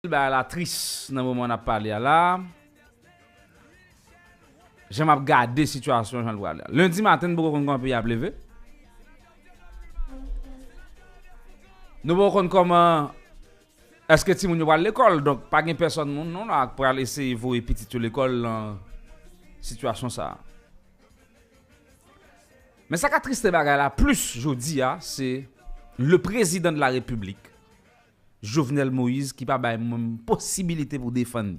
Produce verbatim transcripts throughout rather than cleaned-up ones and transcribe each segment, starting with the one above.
bagay la tris nan moman n ap pale a la. Jan m ap gade sitiyasyon jan l prale a. Lendi maten, n poko konn kòman peyi a ap leve. Nou poko konn kòman, èske timoun yo pral lekòl. Donk, pa gen pèsòn moun non la k pral eseye voye pitit yo lekòl nan sitiyasyon sa a. Men sa k atriste bagay la plis jodi a, se le président de la République, Jovenel Moïse, ki pa bay moun posibilite pou defann li.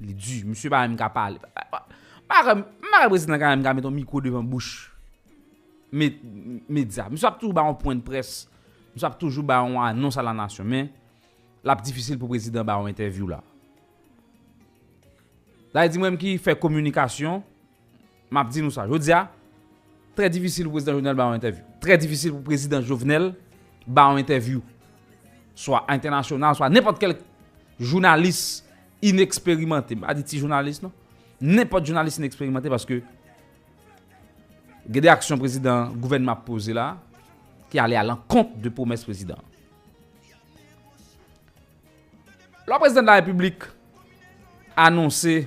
Li di, misye pa menm ka pale. M pa kwè, m pa kwè prezidan ka menm ka mete yon mikwo devan bouch me-, medya. Misye ap toujou bay yon pwen de près. Misye ap toujou bay yon anons a la nasyon. Men, l ap difisil pou prezidan bay yon entèvyou la. Sa vle di, mwen menm ki fè kominikasyon, m ap di nou sa. Jodi a, trè difisil pou prezidan Jovenel ba yon entèvyou. Trè difisil pou prezidan Jovenel ba yon entèvyou. Swa entènasyonal, swa nenpòt kèl jounalis ineksperimante. M pa di ti jounalis, non. Nenpòt jounalis ineksperimante paske gen de aksyon prezidan gouvènman ap poze la ki ale a lankont de pwomès prezidan. Lè prezidan de la repiblik anonse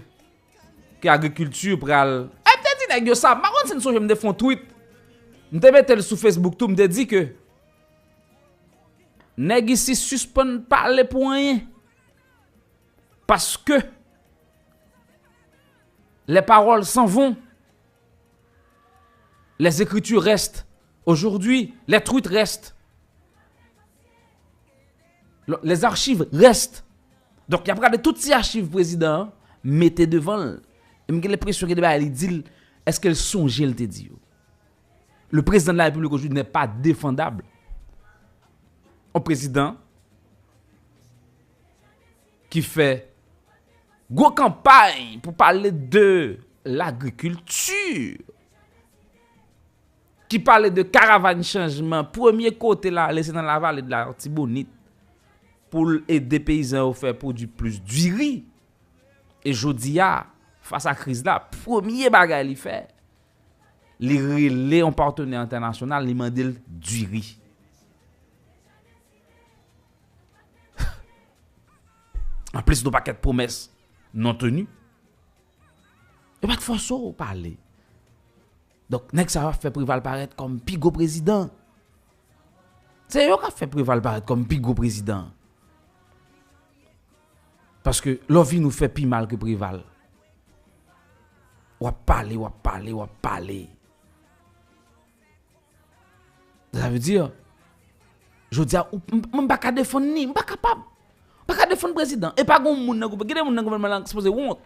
ke agrikilti pral. E m te di nèg yo sa, m pa konn si n sonje m te fè yon tweet. M te mete l sou Facebook tou, m te di ke nèg isi sispann pale pou anyen. Paske les paroles s'en vont, les écritures restent. Aujourd'hui, les tweets restent. Les archives restent. Donk, y ap gade tout ti achiv prezidan an, mete devan l. E m gen lenpresyon gen de bagay li di l, èske l sonje l te di yo? Le président de la République aujourd'hui n'est pas défendable. On président ki fè gwo kanpay pou pale de lagrikilti, ki pale de karavàn chanjman, premye kote l ale se nan Lavale de Latibonit pou l ede peyizan yo fè pwodui plis diri. E jodi a, fas a kriz la, premye bagay li fè, li rele yon patnè entènasyonal, li mande l diri. Anplis de yon pakèt pwomès non teni. Yo pa t fòse w pale. Donk, nèg sa yo ap fè Preval parèt kòm pi gwo prezidan. Se yo k ap fè Preval parèt kòm pi gwo prezidan. Paske lè w vin ou fè pi mal ke Preval. W ap pale, w ap pale, w ap pale. Sa vle di, jodi a, ou, m, m pa ka defann li, m pa kapab. M pa ka defann prezidan. E pa gen moun nan gouvènman, gen de moun nan gouvènman lan ki sipoze wont.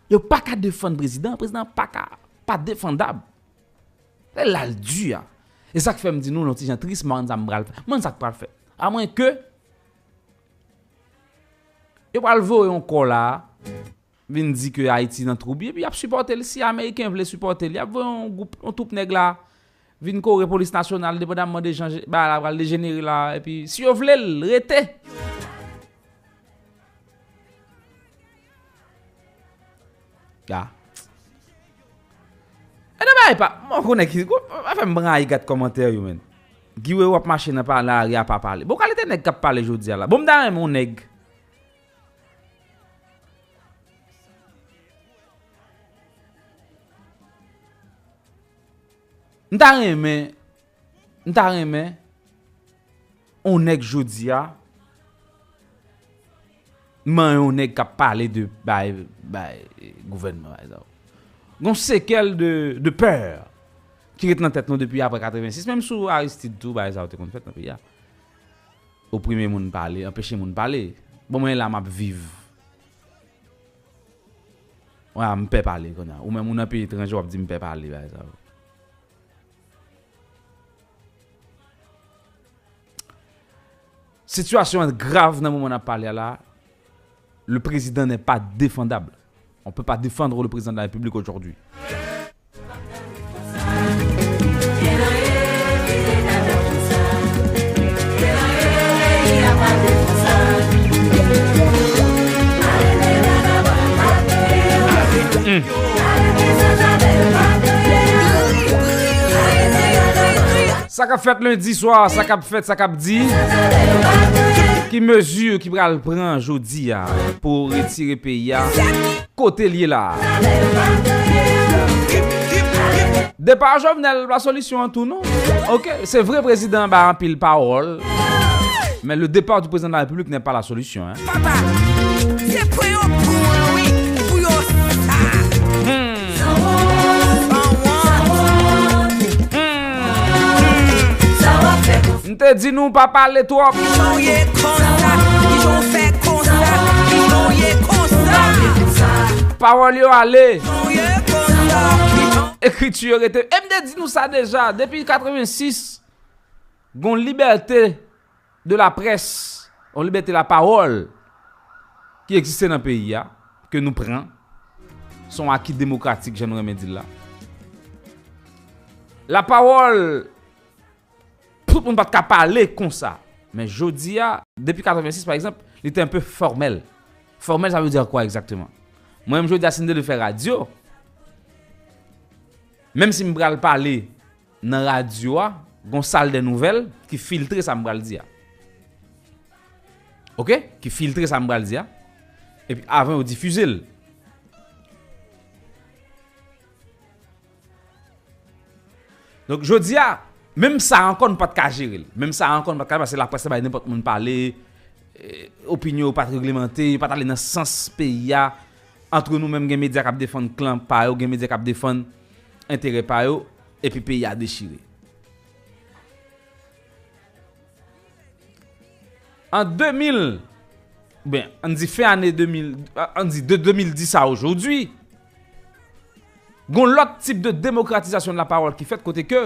Yo pa ka defann prezidan, prezidan pa ka, pa defandab. Se la l di a. E sa k fè m di nou, yon ti jan tris, m pa konn sa m pral fè. M konn sa k pral fèt. Amwenke yo pral voye yon kò la, vin di ke Ayiti nan twoub, epi y ap sipòte l. Si Ameriken vle sipòte l, y ap voye yon gwoup, yon twoup nèg la, vin kore polis nasyonal, depandamman de jan je-, bagay la pral dejenere la, epi si yo vle l rete. Ya. E nan bagay pa, mwen konnen ki, pa fè m pran ayi gad kòmantè yo, menn. Guy Wewe ap mache nan pa, lari a pa pale. Bon, kalite nèg k ap pale jodi a la. Bon, m ta renmen yon nèg. M ta renmen, m ta renmen, yon nèg jodi a, m renmen yon nèg k ap pale de bay, bay gouvènman, pa egzanp. Gon sekèl de, de pè ki ret nan tèt nou depi apre katrevensis, menm sou Aristide tou, bagay sa yo te konn fèt nan peyi a. Oprime moun pale, anpeche moun pale. Bon, mwen la m ap viv. Wè, m pè pale kounye a. Ou menm ou nan peyi etranje, w ap di m pè pale, bagay sa yo. Sitiyasyon an grav nan moman n ap pale a la. Le président n'est pas défendable. On peut pas défendre le président de la République aujourd'hui. Sa k ap fèt lendi swa, sa k ap fèt, sa k ap di. Ki mezi ki pral pran jodi a pou retire peyi a kote l ye la a? Depa Jovenel pa solisyon an tou non. Ok, se vre prezidan an bay anpil pawòl, men le départ du président de la République n'est pas la solution, hein. Papa, se pran yo pran wi, pou yo sa. Hmm. San wont. Hmm. M te di nou pa pale twòp. Kijan w ye konsa? Kijan w fè konsa? Kijan w ye konsa? Pawòl yo ale. Kijan w ye konsa? Ekriti yo rete. E m te di nou sa deja, depi katrevensis, gon libète de la presse, yon libète lapawòl ki egziste nan peyi a, ke nou pran, se yon aki demokratik, jan nou renmen di l la. Lapawòl, tout moun pa t ka pale konsa. Men jodi a, depi katrevensis, pa egzanp, li te enpe fòmèl. Fòmèl, sa vle di kwa egzakteman? Mwen menm jodi a, si m te vle fè radyo, menm si m pral pale nan radyo a, gon sal dè nouvèl ki filtre sa m pral di a. Ok? Ki filtre sa m pral di a. Epi avan yo difize l. Donk, jodi a, menm sa ankò, nou pa t ka jere l. Menm sa ankò, nou pa t ka, paske laprès te bay nenpòt moun pale, eh, opinyon yo pa t reglemante, yo pa t ale nan sans peyi a. Antre nou menm, gen medya k ap defann klan pa yo, gen medya k ap defann enterè pa yo, epi peyi a dechire. An de mil, oubyen, ann di fen ane de mil, ann di de de mil dis a ojodwi, gon lòt tip de demokratizasyon de la pawòl ki fèt kote ke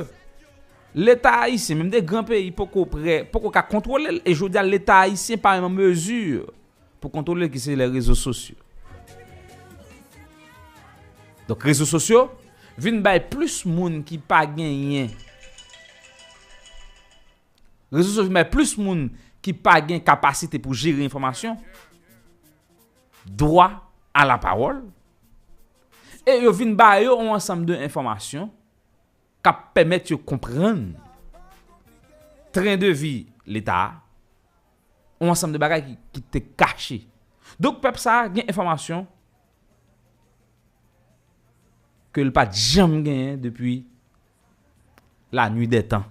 Leta ayisyen, menm de gran peyi, poko prè, poko ka kontwole l, e jodi a Leta ayisyen pa menm an mezi pou kontwole l, ki se lè rezo sosyo. Donk, rezo sosyo vin bay plis moun ki pa genyen, rezo sosyo vin bay plis moun ki pa gen kapasite pou jere enfòmasyon, dwa a la pawòl, e yo vin ba yo yon ansanm de enfòmasyon k ap pèmèt yo konprann tren de vi Leta a, yon ansanm de bagay ki, ki te kache. Donk, pèp sa a gen enfòmasyon ke l pa t janm genyen depi la nuit des temps.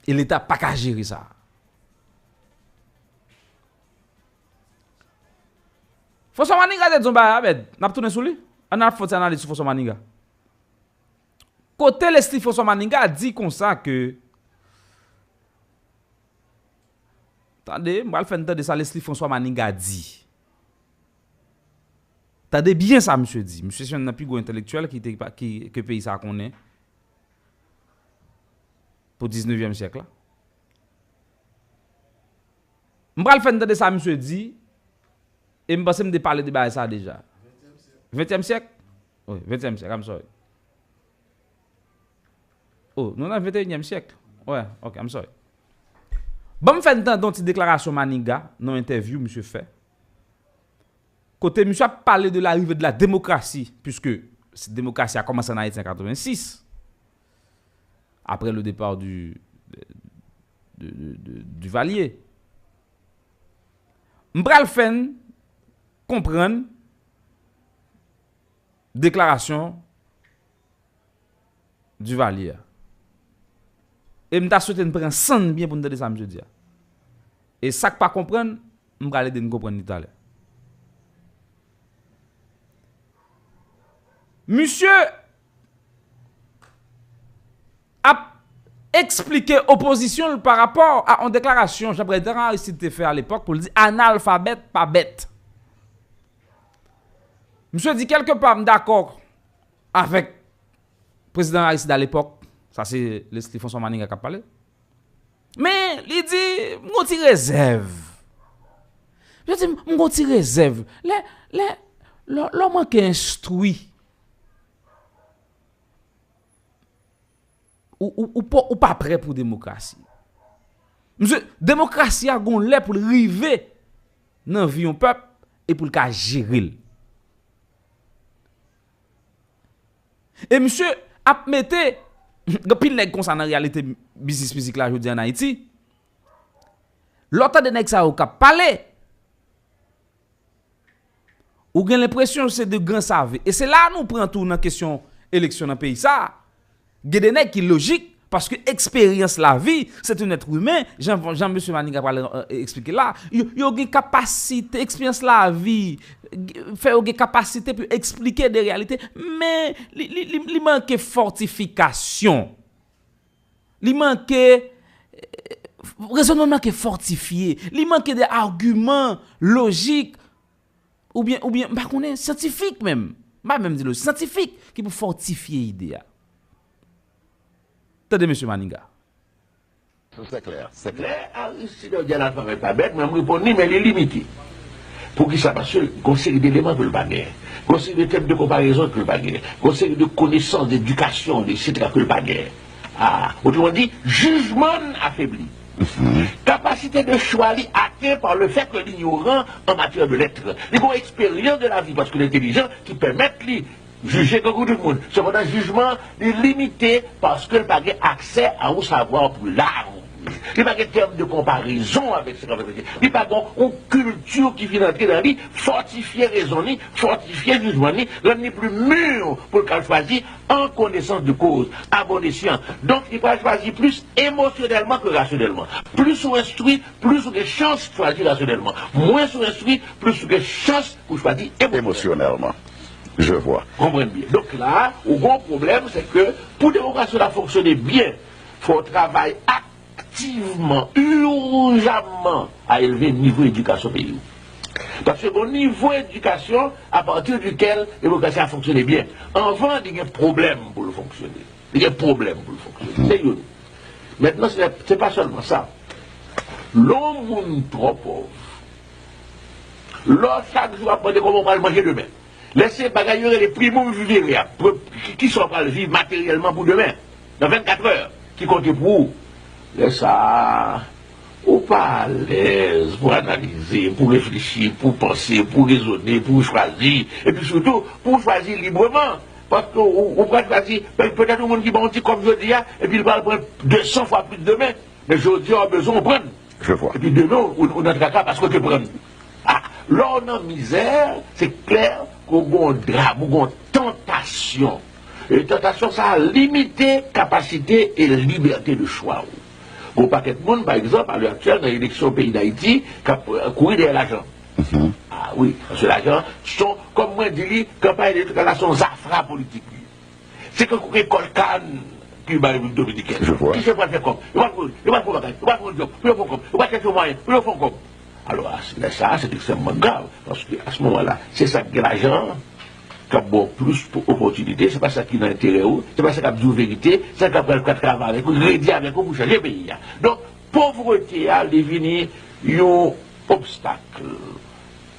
E Leta pa ka jere sa. François Maniga te di yon bagay, Abed, n ap tounen sou li. Ann al fè yon ti analiz sou François Maniga. Kote Leslie François Maniga di konsa ke, tande, m pral fè n tande sa Leslie François Maniga di. Tande byen sa misye di. Misye se youn nan pi gwo entèlektyèl ki te, ki, ke peyi sa konnen pou diznevyèm syèk la. M pral fè n tande sa misye di, e m panse m te pale de bagay sa deja. Ventyèm syèk? Wi, ventyèm syèk, I'm sorry. Oh, nou nan venteyinyèm syèk. Wè, ok, I'm sorry. Ban m fè n tande yon ti deklarasyon Maniga nan yon entèvyou misye fè. Kote misye ap pale de l'arrivée de la démocratie, puisque se demokrasi a kòmanse an Ayiti an katrevensis, après le départ du, de, de, de, Duvalier. M pral fè n konprann deklarasyon Duvalier a. E m ta swete n pran san n byen pou n tande sa misye di a. E sa k pa konprann, m pral ede n konprann li talè. Misye ap eksplike opozisyon l pa rapò a yon deklarasyon Jean Bertrand Aristide te fè alepòk pou l di analfabèt pa bèt. Misye di kèlke pa m dakò avèk prezidan Aristide alepòk, sa se Leslie François Maniga k ap pale. Men li di, m gon ti rezèv. Misye di, m gon ti rezèv. Lè, lè, lè, lè w manke enstwi, ou, ou, ou pa, ou pa prè pou demokrasi. Misye, demokrasi a gon lè pou l rive nan vi yon pèp e pou l ka jere l. E misye ap mete, gen anpil nèg konsa nan reyalite biznis mizik la jodi an Ayiti. Lè w tande nèg sa yo k ap pale, ou gen lenpresyon se de gran save. E se la nou pran tou nan kesyon eleksyon nan peyi sa. Gen de nèg ki lojik, paske eksperyans lavi, c'est un être humain, jan, jan mesye Maniga pral, euh, eksplike la, yo, yo gen kapasite, eksperyans lavi, fè yo gen kapasite pou eksplike de reyalite, men li, li, li, li manke fòtifikasyon. Li manke, eh, rezònman manke fòtifye. Li manke de agiman lojik, oubyen, oubyen, m pa konnen, syantifik menm. M pa menm di lojik, syantifik ki pou fòtifye ide a. Tande mesye Maniga. Se klè, se klè. Lè Aristide ap di analfabèt pa bèt, mwen m reponn li, men li limite. Poukisa? Paske gon seri de eleman ke l pa genyen. Gon seri de tèm de konparezon ke l pa genyen. Gon seri de konesans, de edikasyon, de etsetera ke l pa genyen. Ah, otreman di, jijman n afebli. Kapasite de chwa li aten pa le fèt ke l inyoran an matyè de lèt. Li gon eksperyans de lavi paske l entelijan ki pèmèt li jije kankou tout moun. Sepandan, jijman li limite paske l pa gen aksè a yon savwa pli laj. Li pa gen tèm de konparezon avèk sa k ap fèt. Li pa gen yon kilti ki fin antre nan li, fòtifye rezon li, fòtifye jijman li, rann li pli mi pou l ka chwazi an konesans de koz, a bon esyan. Donk, li pral chwazi plis emosyonèlman ke rasyonèlman. Plis ou enstwi, plis ou gen chans chwazi rasyonèlman. Mwens ou enstwi, plis ou gen chans pou chwazi emosyonèlman. Je vois. Konprann byen. Donk la, ou gen yon pwoblèm, se ke pou demokrasi la fonksyone byen, fò w travay aktivman, irjamman, a elve nivo edikasyon peyi w. Paske gon nivo edikasyon apati dikèl demokrasi a fonksyone byen. Anvan, li gen pwoblèm pou l fonksyone. Li gen pwoblèm pou l fonksyone. Se youn. Mentnan, se, se pa sèlman sa. Lè yon moun twò pòv, lè w chak jou ap mande kòman w pral manje demen. Lè se bagay yo rele primum vivere a, ki, kisa w pral viv materyèlman pou demen, nan vennkat è, ki konte pou ou. Lè sa a, ou pa alèz pou analize, pou reflechi, pou panse, pou rezone, pou chwazi, epi sitou, pou chwazi libreman. Paske ou, ou pral chwazi, pe, petèt yon moun ki ba w yon ti kòb jodi a, epi l pral pran de san fwa plis demen. Men jodi a, w bezwen w pran. Je vois. Epi demen, ou, ou nan traka paske w te pran. Ah, lè w nan mizè, se klè ke w gen yon dram, ou gen yon tantasyon. E tantasyon sa a limite kapasite e libète de chwa w. Gen yon pakèt moun, pa egzanp, alè aktyèl, nan eleksyon peyi Dayiti, k ap, euh, kouri dèyè lajan. Ah wi, paske lajan, se yon, kòm mwen di li, kanpay elektoral la se yon zafra politik li ye. Se kankou rekòt kann Kiba, Repiblik Dominikèn. Ki se pral fè kòb? Yo pral kouri, yo pral fè yon bagay, yo pral fè yon djòb, pou yo fè yon kòb, yo pral chèche yon mwayen pou yo fè yon kòb. Alò, lè sa a, se ekstrèmman grav, paske a se moman la, se sa k gen lajan an k ap ba w plis opòtinite, se pa sa ki nan enterè w, se pa sa k ap di w verite, se sa k ap pral travay avèk ou, redi avèk ou pou chanje peyi a. Donk, povrete a, li vini yon obstak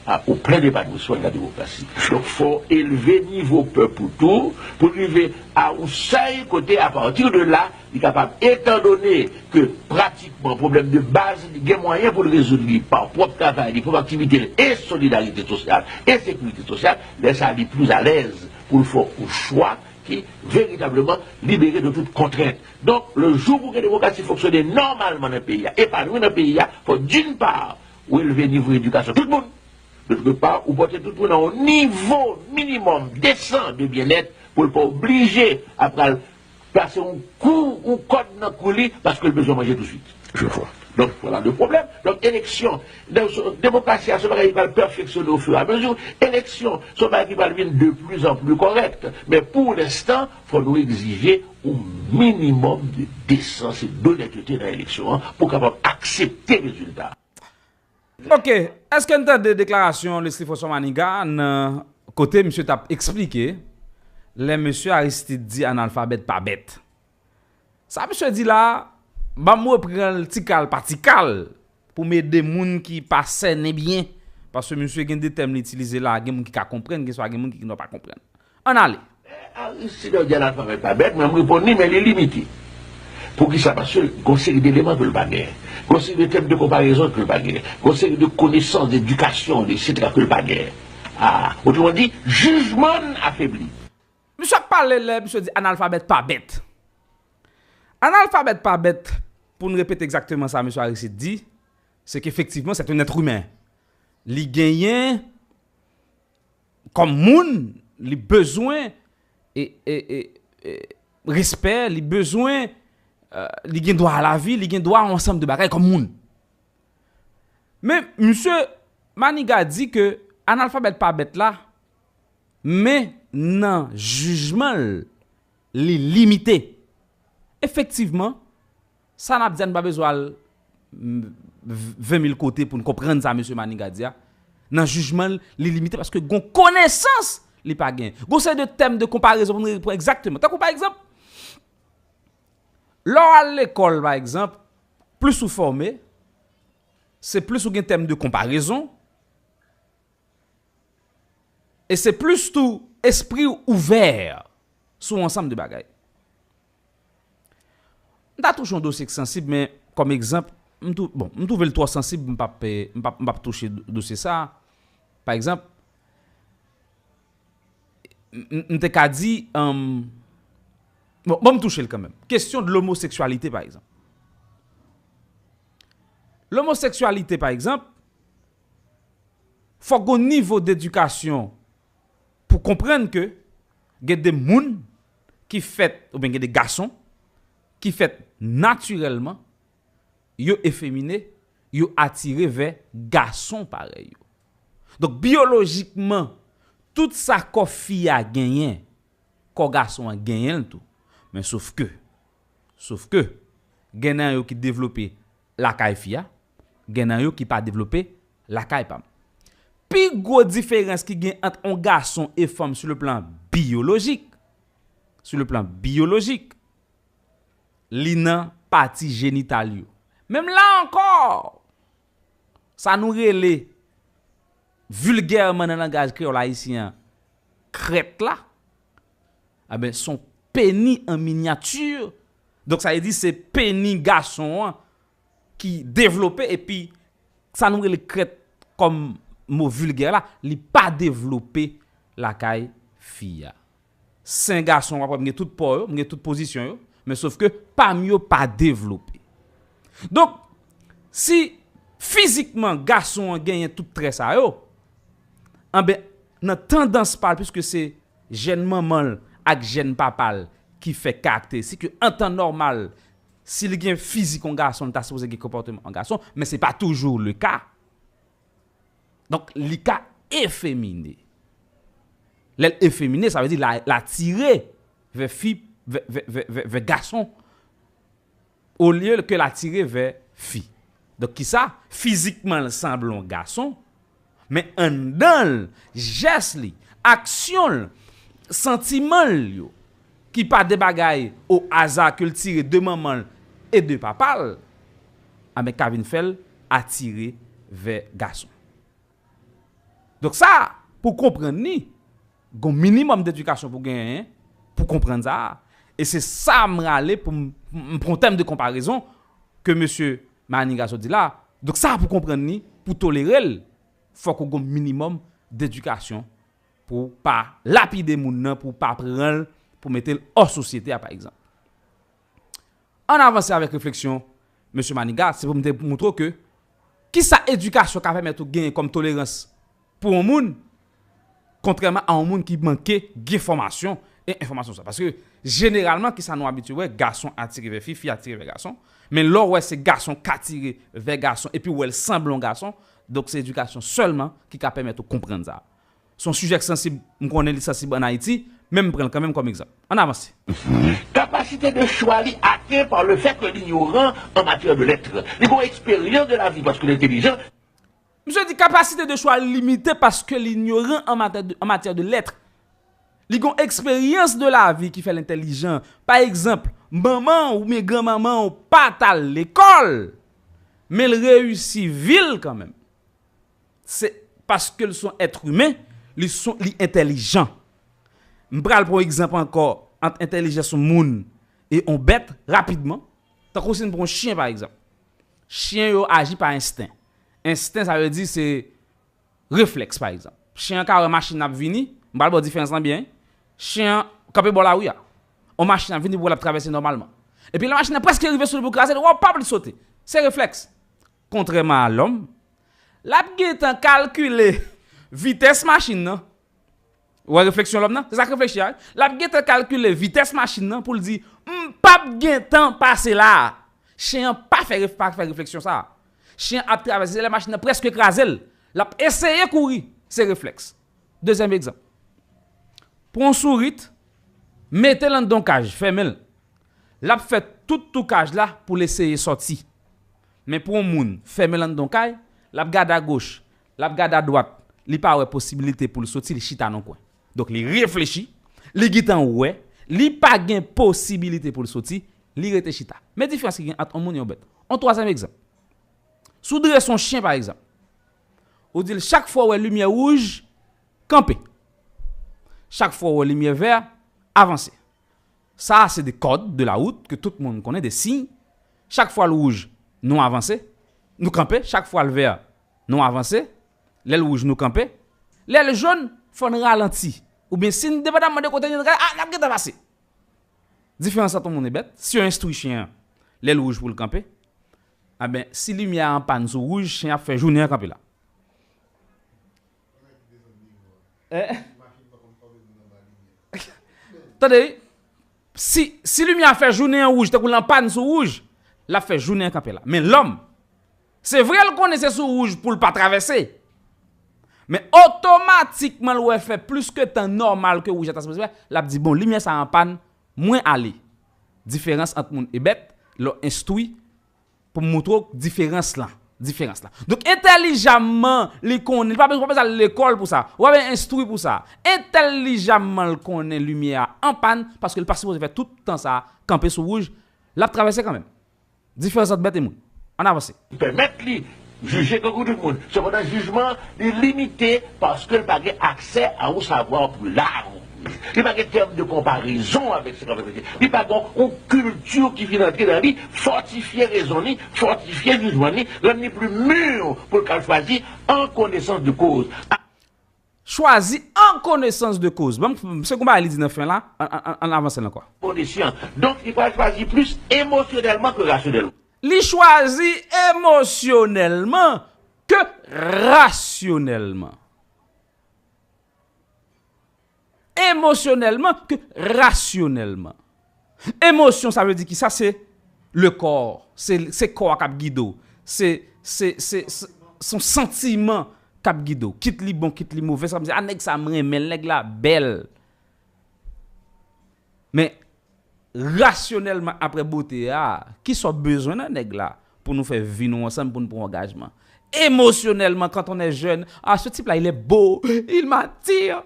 a, o plen epanouisman de la demokrasi. Donk, fò w elve nivo pèp ou tou, pou l rive a yon sèy kote, apati de la, li kapab, etandone ke pratikman pwoblèm de baz li gen mwayen pou l rezoud li pa pwòp travay li, pwòp aktivite l, e solidarite sosyal, e sekirite sosyal, lè sa a li pli alèz pou l fè yon chwa ki veritableman libere de tout kontrent. Donk, le jou pou ke demokrasi fonksyone nòmalman nan peyi a, epanwi nan peyi a, fò d'une part, ou elve nivo edikasyon tout moun. D'autre part, ou pote tout moun a yon nivo minimòm desan de byennèt pou l pa oblije ap pral pase yon kou, yon kòd nan kou li paske l bezwen manje touswit. Je vois. Donk, vwala de pwoblèm. Donk, eleksyon, donk, demokrasi a se yon bagay ki pral pèfeksyone au fur et à mesure. Eleksyon, se yon bagay ki pral vin de plus en plus correct. Men pou lenstan, fò nou egzije yon minimòm de desans e d'onètete nan eleksyon an pou kapab aksepte rezilta a. Ok, èske n tande deklarasyon Leslie François Maniga nan kote misye t ap eksplike lè mesye Aristide di analfabèt pa bèt? Sa misye di la, ban m reprann l tikal pa tikal pou m ede moun ki pa sènen byen, paske misye gen de tèm li itilize la, gen moun ki ka konprann, gen swa gen moun ki gentan pa konprann. Ann ale. Lè Aristide ap di analfabèt pa bèt, mwen m reponn li, men li limite. Poukisa? Paske gon seri de eleman ke l pa genyen. Gon seri de tèm de konparezon ke l pa genyen. Gon seri de konesans, de edikasyon, de etsetera ke l pa genyen. Ah, otreman di, jijman n afebli. Misye ap pale lè misye di analfabèt pa bèt. Analfabèt pa bèt, pou n repete egzakteman sa mesye Aristide di, Se ke efektivman, c'est un être humain. Li genyen, kòm moun, li bezwen e, e, e, e, respè, li bezwen, euh, li gen dwa a lavi, li gen dwa a yon ansanm de bagay kòm moun. Men, misye Maniga di ke analfabèt pa bèt la, men nan jijman l, li limite. Efektivman, sa n ap di a, nou pa bezwen al, mm, ven mil kote pou n konprann sa mesye Maniga di a. Nan jijman l, li limite paske gon konesans li pa gen. Gon seri de tèm de konparezon pou nou pran egzakteman. Tankou pa egzanp, lè w al lekòl, pa egzanp, plis ou fòme, se plis ou gen tèm de konparezon, e se plis tou espri w ouvè sou yon ansanm de bagay. M ta touche yon dosye k sansib, men kòm egzanp, m tou-, bon, m twouve l twò sansib, m p ap, eh, m p ap, m p ap touche do-, dosye sa a. Pa egzanp, m, m, m te ka di, um, bon, bon, m touche l kanmenm. Kesyon de lomoseksyalite, pa egzanp. Lomoseksyalite, pa egzanp, fòk gon nivo dedikasyon pou konprann ke gen de moun ki fèt, oubyen gen de gason ki fèt natirèlman, yo efemine, yo atire vè gason parèy yo. Donk, biyolojikman, tout sa kò fi a genyen, kò gason an genyen l tou. Men sof ke, sof ke, gen nan yo ki devlope lakay fi a, gen nan yo ki pa devlope lakay pa m. Pi gwo diferans ki gen ant yon gason e fanm sou le plan biyolojik, sou le plan biyolojik, li nan pati jenital yo. Menm la ankò, sa nou rele vilgèman nan langaj kreyòl ayisyen an, krèt la, a ben, se yon peni an minyati. Donk, sa vle di se peni gason an ki devlope, epi sa nou rele krèt kòm mo vilgè la, li pa devlope lakay fi a. Sen gason, w ap wè m gen tout pò yo, m gen tout pozisyon yo, men sof ke pa m yo pa devlope. Donk, si fizikman gason an genyen tout trè sa yo, anben, nan tandans pa l, piske se jèn manman l ak jèn papa l ki fè karakteristik yo, an tan nòmal, si li gen fizik yon gason, li ta sipoze gen konpòteman yon gason, men se pa toujou le ka. Donk, li ka efemine. Lè l efemine, sa vle di l a, l atire vè fi, vè, vè, vè, vè, vè gason, olye ke l atire vè fi. Donk, kisa? Fizikman, l sanble yon gason, men anndan l, jès li, aksyon l, santiman l yo, ki pa de bagay o aza ke l tire de manman l e de papa l, a ben ka vin fè l atire vè gason. Donk sa, pou konprann li, gon minimòm dedikasyon pou genyen, pou konprann sa. E se sa m rale pou m, m pran tèm de konparezon ke mesye Maniga sot di la. Donk sa, pou konprann li, pou tolere l, fòk ou gon minimòm dedikasyon pou pa lapide moun nan, pou pa pran l, pou mete l hors sosyete a, pa egzanp. Ann avanse avèk refleksyon mesye Maniga, se pou m te moutre w ke kisa edikasyon ka pèmèt ou genyen kòm tolerans pou yon moun, kontrèman a yon moun ki manke gen fòmasyon e enfòmasyon sa. Paske, jeneralman, kisa nou abitye wè, gason atire vè fi, fi atire vè gason. Men lè w wè se gason k atire vè gason, epi w wè l sanble yon gason, donk se edikasyon sèlman ki ka pèmèt ou konprann sa. Se yon sijè k sansib, m konnen li sansib ann Ayiti, men m pran l kanmenm kòm egzanp. Ann avanse. Capacité de choix li atteint par le fait que l'ignorant en matière de lettres. Li gon eksperyans de la vie parce que l'intelligent. Misye di kapasite de chwa li limite paske li inyoran an matyè de, an matyè de lèt. Li gon eksperyans de la vi ki fè l entèlijan. Pa egzanp, manman w oubyen granmanman w pa t al lekòl, men l reyisi vi l kanmenm. Se paske l se yon èt imen, li se, li entèlijan. M pral pran yon egzanp ankò ant entèlijans yon moun e yon bèt, rapidman. Tankou si n pran yon chen, pa egzanp. Chen yo aji pa ensten. Ensten, sa vle di se reflèks, pa egzanp. Chen an ka wè machin ap vini, m pral ba w diferans lan byen, wi. Chen an kanpe bò lari a. Yon machin ap vini pou wè l ap travèse nòmalman. Epi lè machin nan prèske rive sou li pou kraze l, w ap pap li sote. Se reflèks. kontrèman a lòm, l ap gentan kalkile vitès machin nan. Ou wè refleksyon lòm nan? Se sa k reflechi a, wi. L ap gentan kalkile vitès machin nan pou l di, "M p ap gentan pase la a." Chen an pa fè, ref- pa fè refleksyon sa a. Chen an ap travèse, se lè machin nan prèske kraze l. L ap eseye kouri. Se reflèks. Dezyèm egzanp. Pran yon sourit, mete l anndan yon kaj, fèmen l. L ap fè tout tou kaj la pou l eseye sòti. Men pou yon moun, fèmen l anndan yon kay, l ap gade agoch, l ap gade adwat, li pa wè posibilite pou l soti, li chita nan yon kwen. Donk, li reflechi, li gentan wè, li pa gen posibilite pou l soti, li rete chita. Men diferans ki gen ant yon moun e yon bèt. Yon twazyèm egzanp. Si w drese yon chen, pa egzanp, ou di l chak fwa w wè limyè wouj, kanpe. Chak fwa w wè limyè vè, avanse. Sa a se de code de la route ke tout moun konnen, de siy. Chak fwa l wouj, nou avanse, nou kanpe. Chak fwa l vè, nou avanse. Lè l wouj, nou kanpe. Lè l jòn, fò n ralanti. Oubyen si n depandamman de kote n ye, n gade, a, n ap gentan pase. Diferans ant yon moun e bèt, si yo enstwi chen an, lè l wouj pou l kanpe, a ben, si limyè a an pàn sou wouj, chen an ap fè jounen an kanpe la. Eh? Tande, wi. Si, si limyè a fè jounen an wouj, tankou l an pàn sou wouj, l ap fè jounen an kanpe la. Men lòm, se vre l konnen se sou wouj pou l pa travèse. Men otomatikman l wè fè plis ke tan nòmal ke wouj la ta sipoze fè, l ap di, "Bon, limyè sa a an pàn, mwen ale." Diferans ant moun e bèt, lè w enstwi, pou m montre w diferans lan. Diferans lan. Donk, entèlijamman, li konnen, li pa bezwen, pa bezwen al lekòl pou sa. Ou pa bezwen enstwi pou sa. Entèlijamman, l konnen limyè a an pàn, paske l pa sipoze fè tout tan sa a kanpe sou wouj, l ap travèse kanmenm. Diferans ant bèt e moun. Ann avanse. Pèmèt li jije kankou tout moun. Sepandan, jijman li limite paske l pa gen aksè a yon savwa pli laj. Li pa gen tèm de konparezon avèk sa k ap reflechi. Li pa gen yon kilti ki fin antre nan li, fòtifye rezon li, fòtifye jijman li, rann li pli mi pou l ka chwazi an konesans de koz. Chwazi an konesans de koz. Ban m, se konn bagay li di nan fen la, ann, ann, ann avanse l ankò. Kondisyon. Donk, li pral chwazi plis emosyonèlman ke rasyonèlman. Li chwazi emosyonèlman ke rasyonèlman. Emosyonèlman ke rasyonèlman. Emosyon, sa vle di ki sa? Se le kò. Se, se kò a k ap gide w. Se, se, se, se, se yon santiman k ap gide w. Kit li bon, kit li move, sa vle di, a, nèg sa, m renmen l, nèg la bèl. Men, rasyonèlman, apre bote a, kisa w bezwen nan nèg la pou nou fè vi nou ansanm, pou nou pran angajman? Emosyonèlman, quand on est jeune, ah, ce type-là, il est beau, il m'attire.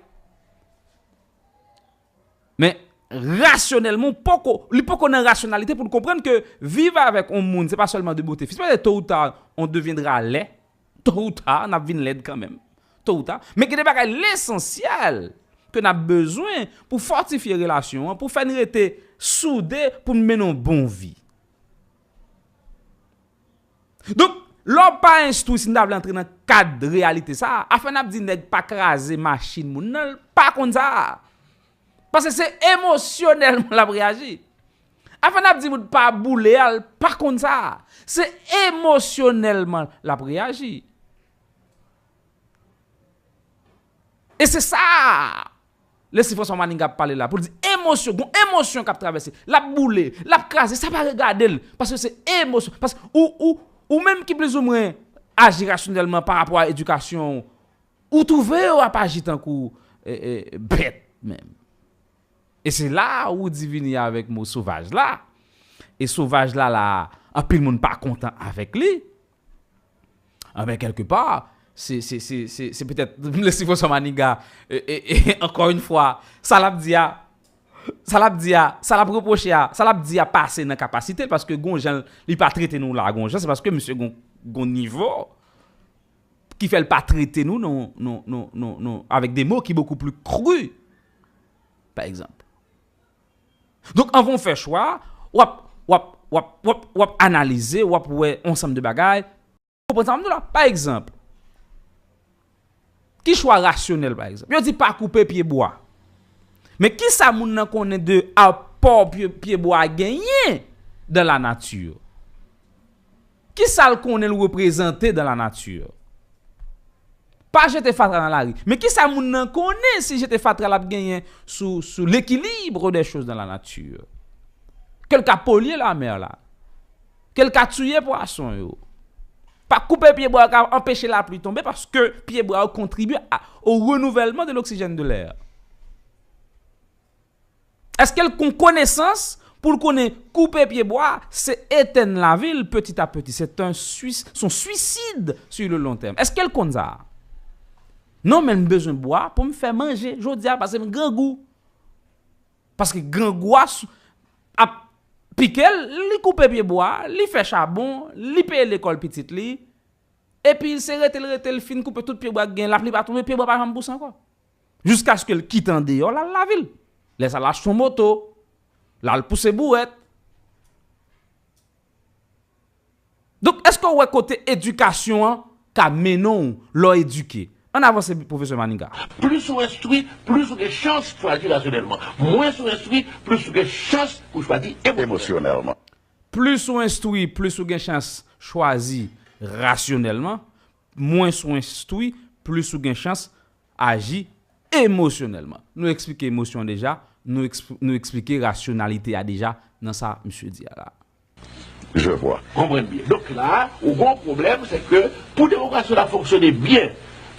Men, rasyonèlman, ou poko, li poko nan rasyonalite pou l konprann ke viv avèk yon moun, se pa sèlman de bote fizik. Paske tôt ou tard, on deviendra laid. Tôt ou tard, n ap vin lèd kanmenm. Tôt ou tard. Men gen de bagay lesansyèl ke n ap bezwen pou fòtifye relasyon an, pou fè n rete soude, pou n mennen yon bon vi. Donk, lè w pa enstwi, si n ta vle antre nan kad reyalite sa a, afè n ap di nèg pa kraze machin moun nan, l pa konn sa. Paske se emosyonèlman l ap reyaji. Afè n ap di moun pa boule a, l pa konn sa. Se emosyonèlman l ap reyaji. E se sa Leslie François Manigat ap pale la, pou l di emosyon, gon emosyon k ap travèse. L ap boule, l ap kraze, sa pa regade l. Paske se emosyon. Paske ou, ou, ou menm ki plizoumwen aji rasyonèlman pa rapò a edikasyon w, ou twouve w ap aji tankou, e, e, bèt menm. E se la ou di vini avèk mo sovaj la. E sovaj la, la, anpil moun pa kontan avèk li. Anben, kèlkepa, se, se, se, se, se petèt Leslie François Manigat, e, e, e, ankò yon fwa, sa l ap di a, sa l ap di a, sa l ap repwoche a, sa l ap di a pase nan kapasite l, paske gon jan li pa trete nou la, gon jan, se paske misye gon, gon nivo ki fè l pa trete nou non, non, non, non, non, avèk de mo ki bokou pli kri, pa egzanp. Donk, anvan w fè chwa, w ap, w ap, w ap, w ap, w ap analize, w ap wè yon ansanm de bagay. Konprann sa m di w la? Pa egzanp, ki chwa rasyonèl, pa egzanp? Yo di pa koupe pye bwa. Men ki sa moun nan konnen de apò pye, pye bwa genyen dans la nature? Kisa l konnen l reprezante dans la nature? Pa jete fatra nan lari. Men kisa moun nan konnen si jete fatra l ap genyen sou, sou l'équilibre des choses dans la nature? Ke l ka polye lamè la. Ke l ka tiye pwason yo. Pa koupe pye bwa yo ka anpeche lapli tonbe paske pye bwa yo kontribye a, au renouvellement de l'oxygène de l'air. Èske l gon konesans pou l konnen koupe pye bwa se etenn lavi l petit à petit, c'est un sui- son suicide sur le long terme? Èske l konn sa? Non, men m bezwen bwa pou m fè manje jodi a paske m grangou. Paske grangou a ap pike l, li koupe pye bwa, li fè chabon, li peye lekòl pitit li, epi se rete l rete l fin koupe tout pye bwa k gen, lapli pa tonbe, pye bwa pa janm pouse ankò. Jiskaske l kite andeyò, l al lavil. Lè sa l achte yon moto, l al pouse bourèt. Donk, èske w wè kote edikasyon an ka mennen w lè w edike? Ann avanse, pwofesè Maniga. Plis ou enstwi, plis ou gen chans chwazi rasyonèlman. Mwens ou enstwi, plis ou gen chans pou chwazi emosyonèlman. Emosyonèlman. Plis ou enstwi, plis ou gen chans chwazi rasyonèlman. Mwens ou enstwi, plis ou gen chans aji emosyonèlman. Nou eksplike emosyon an deja, nou eksp- nou eksplike rasyonalite a deja nan sa misye di a la. Je vois. Konprann byen. Donk la, ou gon pwoblèm, se ke pou demokrasi la fonksyone byen,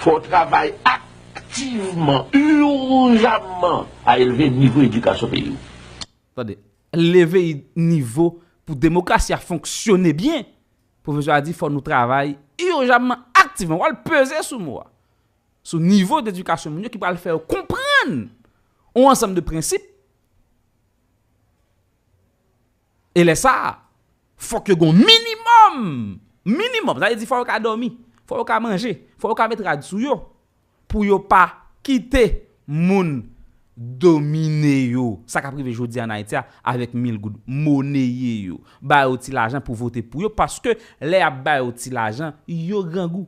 fò w travay aktivman, irjamman, a elve nivo edikasyon peyi w. Tande, leve nivo pou demokrasi a fonksyone byen. Pwofesè a di fò nou travay irjamman, aktivman. W al peze sou mo a. Sou nivo dedikasyon moun yo ki pral fè yo konprann yon ansanm de prensip. E lè sa a, fòk yo gen yon minimòm, minimòm, sa vle di fò yo ka dòmi, fò yo ka manje, fò yo ka met rad sou yo, pou yo pa kite moun domine yo. Sa k ap rive jodi a ann Ayiti a, avèk mil goud, moneye yo, ba yo ti lajan pou vote pou yo, paske lè y ap ba yo ti lajan, yo grangou.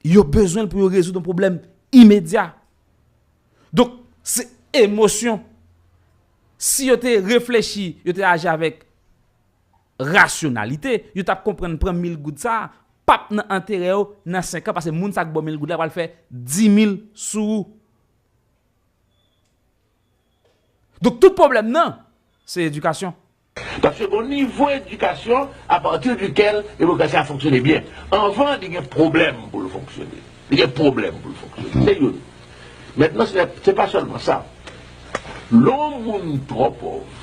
Yo bezwen l pou yo rezoud yon pwoblèm imedya. Donk, se emosyon. Si yo te reflechi, yo te aji avèk rasyonalite, yo t ap konprann pran mil goud sa a p ap nan enterè yo nan senk an, paske moun sa k ba w mil goud la pral fè di mil sou ou. Donk, tout pwoblèm nan, se edikasyon. Paske gon nivo edikasyon apati dikèl demokrasi a fonksyone byen. Anvan, li gen pwoblèm pou l fonksyone. Li gen pwoblèm pou l fonksyone. Se youn. Mentnan, se, se pa sèlman sa. Lè yon moun twò pòv,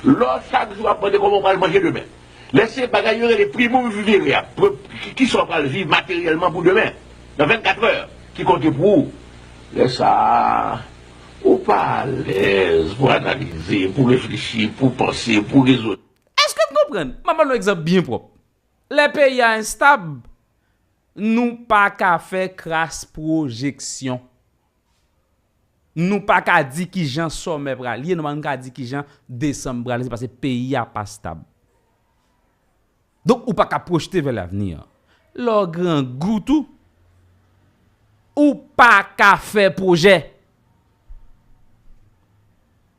lè w chak jou ap mande kòman w pral manje demen. Lè se bagay yo rele primum vivere a, ki, ki sa w pral viv materyèlman pou demen, nan vennkatrè, ki konte pou ou. Lè sa a, ou pa alèz pou analize, pou reflechi, pou panse, pou rezone. Èske n konprann? M ap ban nou egzanp byen pwòp. Lè peyi a enstab, nou pa ka fè kras pwojeksyon. Nou pa ka di kijan sòmè pral ye, nou pa menm ka di kijan desanm pral ye, se paske peyi a pa stab. Donk, ou pa ka pwojte vè lavni an. Lè w grangou tou, ou pa ka fè pwojè.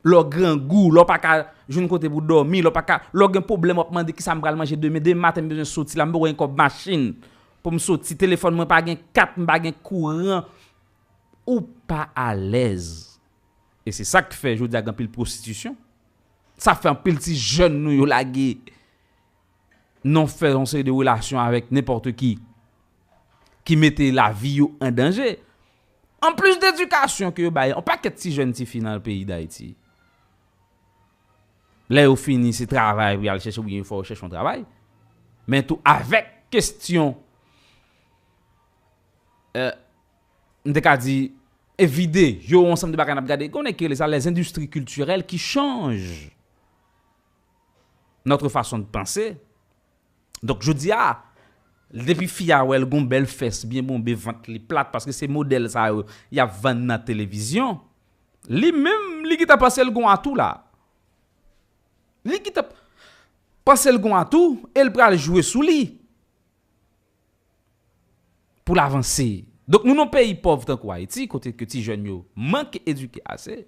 Lè w grangou, lè w pa ka jwenn kote pou dòmi, lè w pa ka, lè w gen pwoblèm, w ap mande kisa m pral manje demen, demen maten m bezwen soti la, m poko gen kòb machin pou m soti, telefòn mwen pa gen kat, m pa gen kouran, ou pa alèz. E se sa k fè jodi a gen anpil pwostitisyon. Sa fè anpil ti jèn nou yo lage nan fè yon seri de relasyon avèk nenpòt ki, ki mete lavi yo an danje. Anplis de edikasyon ke yo bay yon pakèt ti jèn tifi nan peyi Dayiti, lè yo fini, se travay pou y al chèche, oubyen fò yo chèche yon travay. Men tou avèk kesyon, euh, m te ka di, e videyo, yon ansanm de bagay n ap gade, konnen ki rele sa, les industries culturelles qui changent notre façon de penser. Donk, jodi a, depi fi a wè l gon bèl fès byen bonbe, vant li plat, paske se modèl sa yo y ap vann nan televizyon, li menm, li gentan panse l gon atou la. Li gentan panse l gon atou e l pral jwe sou li pou l avanse. Donk, nou nan peyi pòv tankou Ayiti, kote ke ti jèn yo manke edike ase,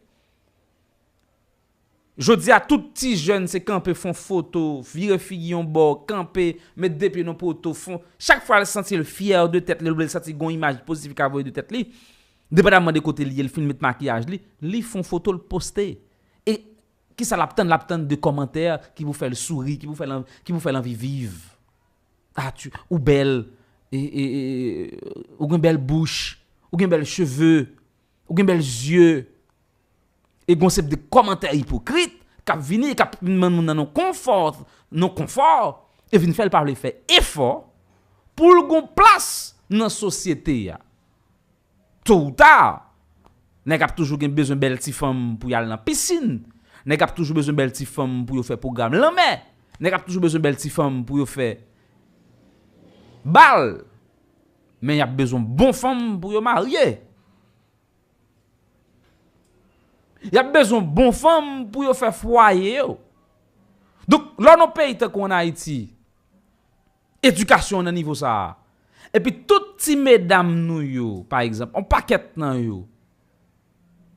Jodi a, tout ti jèn se kanpe, fè yon foto, vire figi yon bò, kanpe, met de pye nan poto, fè yon, chak fwa l santi l fyè de tèt li, oubyen l santi gon imaj pozitif ki ka voye de tèt li, depandamman de kote li ye, l fin met makiyaj li, li fè yon foto, l poste. E kisa l ap tann? L ap tann de kòmantè ki pou fè l souri, ki pou fè l, ki pou fè l anvi viv. Ah, tu, ou bèl, e, e, e, ou gen bèl bouch, ou gen bèl cheve, ou gen bèl zye. E gon seri de kòmantè ipokrit k ap vini, k ap vin ban moun nan non konfò, non konfò, e vin fè l pa vle fè efò pou l gon plas nan sosyete a. To ou ta, nèg ap toujou gen bezwen bèl ti fanm pou y al nan pisin. Nèg ap toujou bezwen bèl ti fanm pou yo fè pwogram lanmè. Nèg ap toujou bezwen bèl ti fanm pou yo fè bal. Men y ap bezwen bon fanm pou yo marye. Y ap bezwen bon fanm pou yo fè fwaye yo. Donk, lè w nan peyi tankou ann Ayiti, edikasyon an nan nivo sa a. Epi tout ti medam nou yo, pa egzanp, yon pakèt nan yo,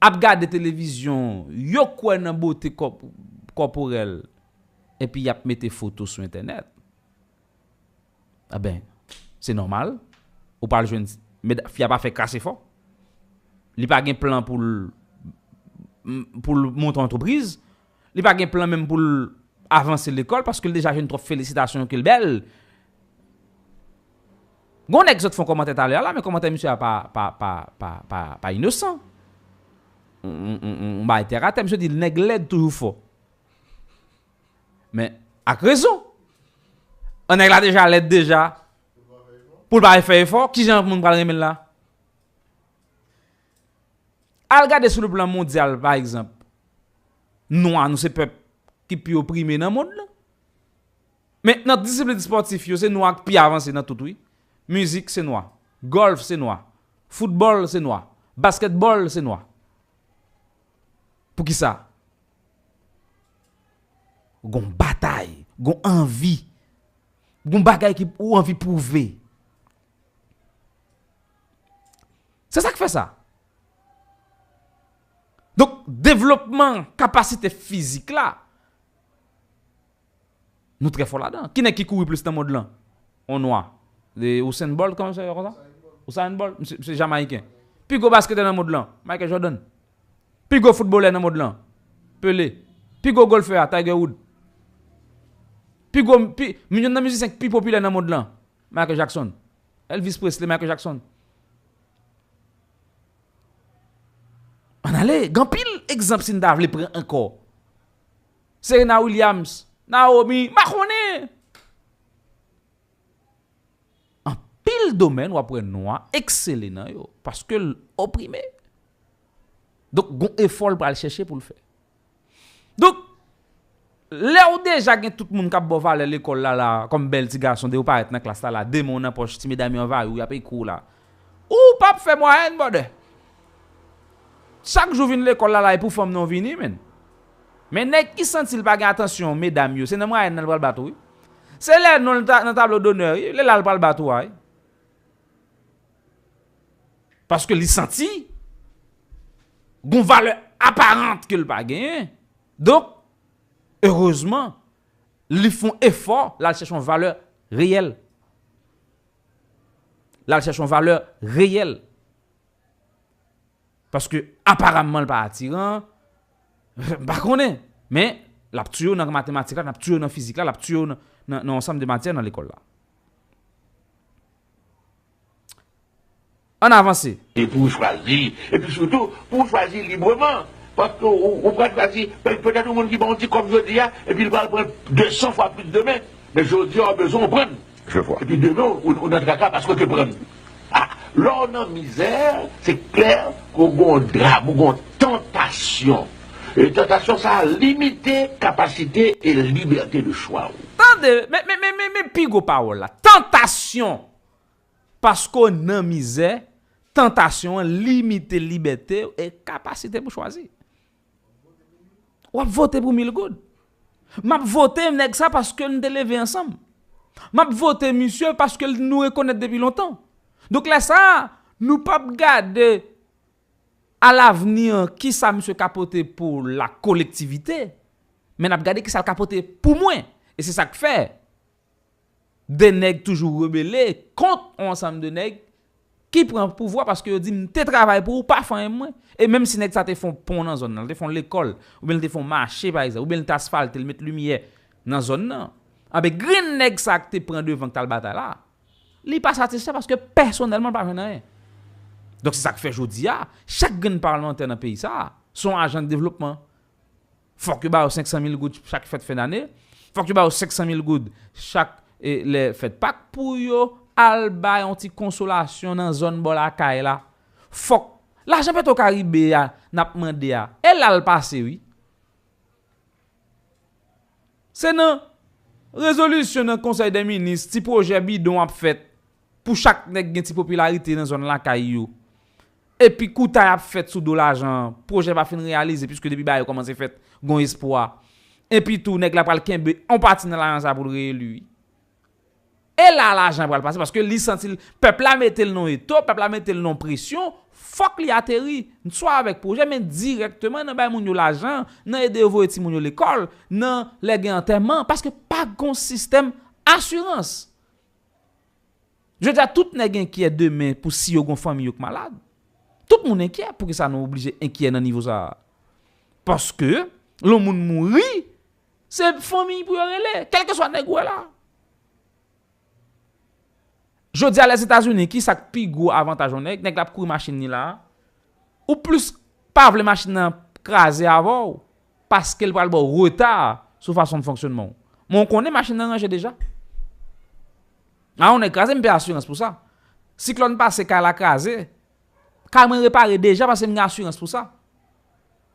ap gade televizyon, yo kwè nan bote kòp-, kòporèl, epi y ap mete foto sou entènèt. Enben, se nòmal. Ou pral jwenn, meda-, fi a pa fè kras efò. Li pa gen plan pou l, pou l monte yon antrepriz. Li pa gen plan menm pou l avanse lekòl paske l deja jwenn twòp felisitasyon ke l bèl. Gon nèg sot fè yon kòmantè talè a la, men kòmantè misye a pa, pa, pa, pa, pa, pa inosan. On, on, on, on bagay tè atè, misye di nèg lèd toujou fò. Men, ak rezon. An nèg la deja lèd deja. Pou l pa fè efò, kijan moun pral renmen l la? Al gade sou le plan mondyal, pa egzanp. Nwa, nou se pèp ki pi oprime nan mond lan. Men, nan disiplin espòtif yo, se nwa k pi avanse nan tout, wi. Mizik, se nwa. Gòlf, se nwa. Foutbòl, se nwa. Baskètbòl, se nwa. Poukisa? Gon batay, gon anvi, gon bagay ki ou anvi pwouve. Se sa k fè sa. Donk, devlopman kapasite fizik la, nou trè fò ladan. Ki nèg ki kouri plis nan mond lan? On nwa. E Usain Bolt, kòman se konsa? Usain Bolt, misye, misye jamayiken. Pi gwo basketè nan mond lan, Michael Jordan. Pi gwo foutbolè nan mond lan, Pele. Pi gwo golfè a, Tiger Woods. Pi gwo, pi, youn nan mizisyen ki pi popilè nan mond lan, Michael Jackson. Elvis Presley, Michael Jackson. Ann ale, gen anpil egzanp si n ta vle pran ankò. Serena Williams, Naomi, m pa konnen. Anpil domèn w ap wè nwa eksele nan yo, paske l oprime. Donk, gon efò l pral chèche pou l fè. Donk, lè w deja gen tout moun k ap ba w valè lekòl la, la, kòm bèl ti gason, depi w parèt nan klas la, la, de men w nan pòch, ti medam yo anvayi w, y ap ekri w la. Ou p ap fè mwayèn, brother. Chak jou vin lekòl la, la, e pou fanm nan w vini, menn. Men nèg ki santi l pa gen atansyon medam yo, se nan mwayèn nan l pral bat ou, wi. Se lè non l ta-, nan tablo donè, wi, lè la l pral bat ou a, wi. Paske li santi gon valè aparant ke l pa genyen. Donk, erezman, li fè yon efò, l al chèche yon valè reyèl. L al chèche yon valè reyèl. Paske, aparamman, l pa atiran, m pa konnen. Men, l ap tiye w nan matematik la, l ap tiye w nan fizik la, l ap tiye w nan, nan, nan ansanm de matyè nan lekòl la. Ann avanse. E pou w chwazi, epi sitou, pou w chwazi libreman. Paske ou, ou pral chwazi, pe-, petèt yon moun ki ba w yon ti kòb jodi a, epi l pral pran de san fwa plis demen. Men jodi a, w bezwen w pran. Je vois. Epi demen, ou, ou nan traka paske w te pran. Ah, lè w nan mizè, se klè ke w gon dram, ou gon tantasyon. E tantasyon sa a limite kapasite e libète de chwa w. Tande, men, men, men, men, men pi gwo pawòl la. Tantasyon. Paske w nan mizè, tantasyon an limite libète w e kapasite pou chwazi. W ap vote pou mil goud. M ap vote nèg sa paske n te leve ansanm. M ap vote misye paske nou rekonèt depi lontan. Donk, lè sa a, nou p ap gade alavni an, kisa misye ka pote pou la kolektivite. Men n ap gade kisa l ka pote pou mwen. E se sa k fè de nèg toujou rebele kont yon ansanm de nèg ki pran pouvwa paske yo di, "M te travay pou ou, pa fè anyen mwen." E menm si nèg sa te fè yon pon nan zòn nan, li te fè yon lekòl, oubyen li te fè yon mache, pa egzanp, oubyen li te asfalte, li met limyè nan zòn nan, anben grenn nèg sa k te pran devan k t al batay la, li pa satisfè paske pèsonèlman l pa jwenn anyen. Donk, se sa k fè jodi a, chak grenn palmantè nan peyi sa a, se yon ajan de devlopman. Fòk yo ba yo senk san mil goud chak fèt fen dane. Fòk yo ba yo senk san mil goud chak, e, lè fèt Pak pou yo al bay yon ti konsolasyon nan zòn bò lakay la. Fòk lajan Petro Karibe a n ap mande a, e la l pase, wi. Se nan rezolisyon nan Konsèy dè Minis, ti pwojè bidon ap fèt pou chak nèg gen ti popilarite nan zòn lakay yo. Epi koutay ap fèt sou do lajan an, pwojè pa fin reyalize, piske depi bagay yo kòmanse fèt, gon espwa. Epi tou, nèg la pral kenbe on pati nan lajan sa pou l reyeli, wi. E la, lajan pral pase, paske li santi l, pèp la mete l nan eto, pèp la mete l nan presyon, fòk li ateri, swa avèk pwojè, men dirèkteman nan bay moun yo lajan, nan ede yo voye timoun yo lekòl, nan lè gen antèman, paske pa gon sistèm asirans. Jodi a, tout nèg enkyè demen pou si yo gon fanmi yo k malad. Tout moun enkyè. Poukisa nou oblije enkyè nan nivo sa a? Paske, lè yon moun mouri, se fanmi pou yo rele, kèlkeswa nèg ou wè la. Jodi a, Lèzetazini, kisa k pi gwo avantaj yon nèg? Nèg la ap kouri machin li la, ou plis pa vle machin nan kraze avè w, paske l pral ba w reta sou fason de fonksyonman w. Men w konnen machin nan ranje deja. A, yon nèg kraze, m peye asirans pou sa. Siklòn pase, kay la kraze, kay mwen repare deja paske m gen asirans pou sa.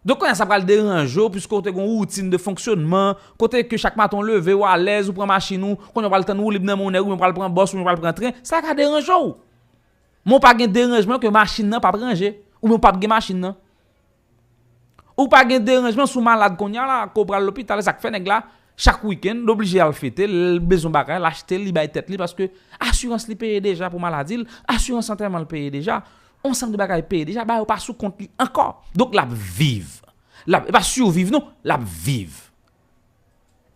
Donk, kounye a, sa pral deranje w, piske w te gen yon woutin de fonksyonman, kote ke chak maten w leve, w alèz, ou pran machin ou, kounye a w pral tann woulib nan men yon nèg, oubyen w pral pran bòs, oubyen w pral pran tren, sa ka deranje w. Men w pa gen deranjman ke machin nan p ap ranje, oubyen w p ap gen machin nan. Ou pa gen deranjman si w malad kounye a la, ke w pral lopital, e sa k fè nèg la, chak wikenn, l oblije al fete, l bezwen bagay, l achte, li bay tèt li, paske asirans li peye deja pou maladi l, asirans antèman l peye deja, yon ansanm de bagay peye deja, bagay yo pa sou kont li ankò. Donk, l ap viv. L ap, e pa siviv, non, l ap viv.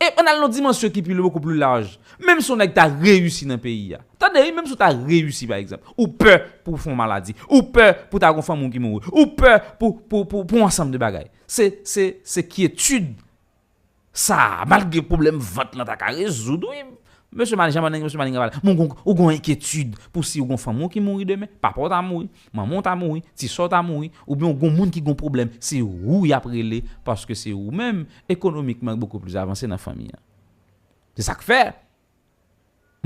E ann al nan dimansyon ki pi, bokou pli laj. Menm si yon nèg ta reyisi nan peyi a. Tande, wi, menm si w ta reyisi, pa egzanp, ou pè pou w fè yon maladi, ou pè pou ta gon fanmi w ki mouri, ou pè pou, pou, pou, pou yon ansanm de bagay. Se, se, se kyetid sa a, malgre pwoblèm vant lan ta ka rezoud, wi. Mesye Malinga, Malinga, mesye Malinga, men w gon, ou gon enkyetid pou si w gon fanmi w ki mouri demen, papa w ta mouri, manman w ta mouri, ti sè w ta mouri, oubyen w gon moun ki gon pwoblèm, se ou y ap rele, paske se ou menm, ekonomikman, k bokou plis avanse nan fanmi an. Se sa k fè,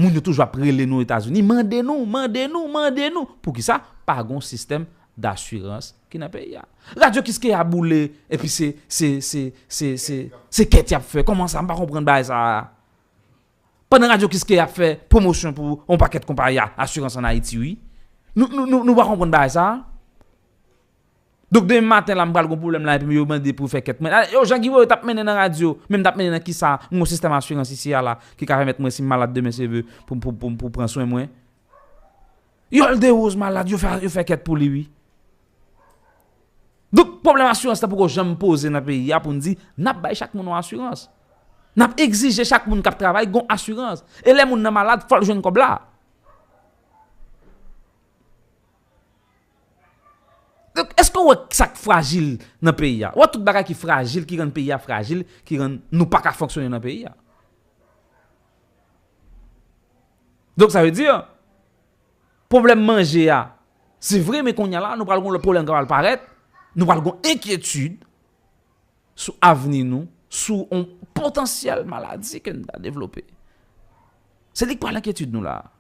moun yo toujou ap rele nou Etazini, mande nou, mande nou, mande nou. Poukisa? Pa gon sistèm dasirans ki nan peyi a. Radyo Kiskeya boule, epi se, se, se, se, se, se kèt y ap fè. Kòman sa? M pa konprann bagay sa a. Pandan Radyo Kiskeya ap fè pwomosyon pou yon pakèt konpayi a, asirans ann Ayiti, wi. Nou, nou, nou, nou pa konprann bagay sa a? Donk, demen maten la, m pral gon pwoblèm la, epi yo mande pou fè kèt mwen. A, yo, Jean Guy Voyer t ap mennen nan radyo, men m t ap mennen nan kisa? M gon sistèm asirans isi a la, ki ka pèmèt mwen, si m malad demen, se vre, pou, pou, pou, pou pran swen mwen. Yol Derose malad, yo fè, yo fè kèt pou li, wi. Donk, pwoblèm asirans la poko janm poze nan peyi a pou n di, n ap bay chak moun yon asirans. N ap egzije chak moun k ap travay gon asirans. E lè moun nan malad, fò l jwenn kòb la. Donk, èske w wè sa k frajil nan peyi a? W wè tout bagay ki frajil, ki rann peyi a frajil, ki rann nou pa ka fonksyone nan peyi a. Donk, sa vle di, pwoblèm manje a, se vre, men kounye a la, nou pral gon lòt pwoblèm k pral parèt, nou pral gon enkyetid sou avni nou, sou yon potansyèl maladi ke n ta devlope. Se li k pral enkyetid nou la a.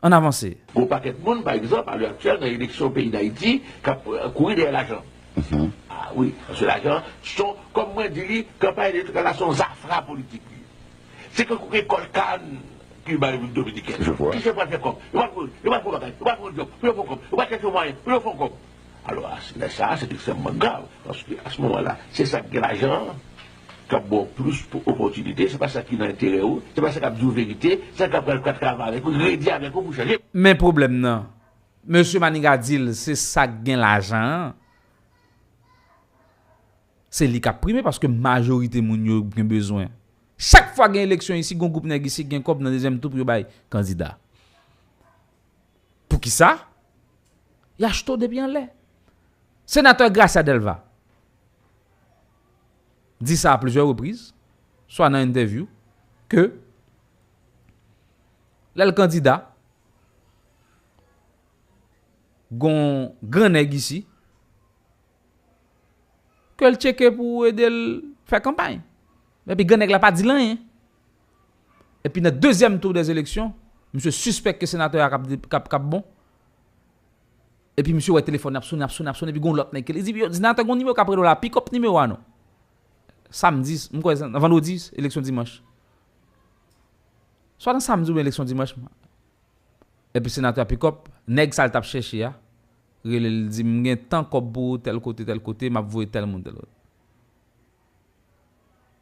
Ann avanse. Gon pakèt moun, pa egzanp, alè aktyèl, nan eleksyon peyi Dayiti, k ap, euh, kouri dèyè lajan. A wi, paske lajan, se yon, kòm mwen di li, kanpay elektoral la, se yon zafra politik li ye. Se kankou rekòt kann Kiba, Repiblik Dominikèn. Ki jan yo pral fè kòb? Yo pral fè, yo pral fè bagay, yo pral fè djòb, pou yo fè kòb, yo pral chèche mwayen, pou yo fè kòb. Alò, a, lè sa a, se ekstrèmman grav, paske a se moman la, se sa k gen lajan an k ap ba w plis opòtinite, se pa sa ki nan enterè w, se pa sa k ap di w verite, sa k ap pral ka travay avèk ou, redi avèk ou pou chanje. Men pwoblèm nan, mesye Maniga di l, se sa k gen lajan an. Se li k ap prime paske majorite moun yo gen bezwen. Chak fwa gen eleksyon isi, gon gwoup nèg isi gen kòb nan dezyèm tou pou yo bay kandida. Poukisa? Y achte w depi anlè. Senatè Gracia Delva di sa a plizyè repriz, swa nan entèvyou, ke lè l kandida, gon gran nèg isi, ke l tcheke pou ede l fè kanpay. Epi gran nèg la pa di l anyen. Epi nan dezyèm tou dèzeleksyon, misye sispèk ke senatè a k ap, k ap, k ap bon. Epi misye wè telefòn ap sonnen, ap sonnen, ap sonnen, epi gon lòt nèg ki li di, "Yo, senatè, gon nimewo k ap rele w la, pick up nimewo a non." Samdi, m kwè, vandredi, eleksyon dimanch. Swa nan samdi oubyen eleksyon dimanch. Epi senatè a pick up, nèg sa l t ap chèche a, rele l, di, "M gen tan kòb pou ou, tèl kote, tèl kote, m ap voye tèl moun, tèl kote."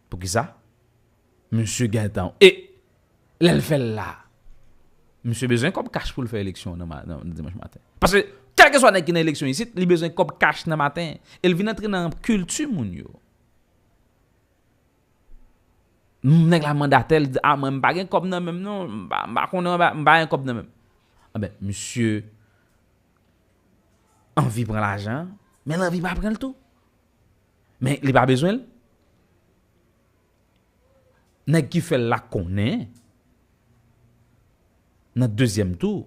Poukisa? Misye gen tan. E lè l fè l la, misye bezwen kòb kach pou l fè eleksyon nan, ma- nan dimanch maten. Paske, kèlkeswa nèg ki nan eleksyon isit, li bezwen kòb kach nan maten. E l vin antre nan kilti moun yo. Nèg la mandatè, li di, "A, mwen, m pa gen kòb nan men m, non. M pa, m pa konnen, m pa, m pa gen kòb nan men m." Anben, misye anvi pran lajan, men l anvi pa pran l tou. Men li pa bezwen l. Nèg ki fè l la konnen, nan dezyèm tou,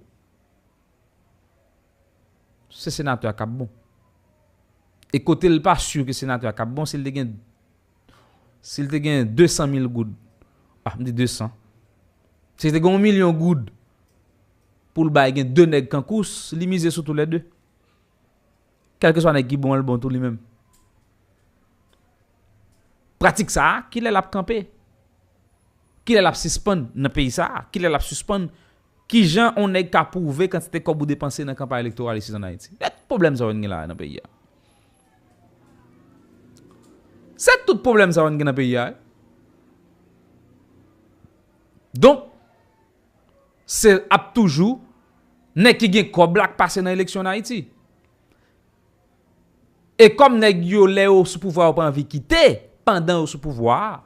se senatè a k ap bon. E kote l pa si ke senatè a k ap bon, si l te gen, si l te gen de san mil goud, a, m di de san, si l te gen yon milyon goud pou l bay, gen de nèg kankous, li mize sou toulède. Kèlkeswa nèg ki bon an, l bon tou li menm. Pratik sa a, kilè l ap kanpe? Kilè l ap sispann nan peyi sa a? Kilè l ap sispann? Kijan on nèg ka pwouve kantite kòb ou depanse nan kanpay elektoral isit ann Ayiti? Se tout pwoblèm sa yo n gen la a nan peyi a. Se tout pwoblèm sa yo n gen nan peyi a. Donk, se ap toujou nèg ki gen kòb la k pase nan eleksyon ann Ayiti. E kòm nèg yo, lè yo sou pouvwa, yo pa anvi kite, pandan yo sou pouvwa a,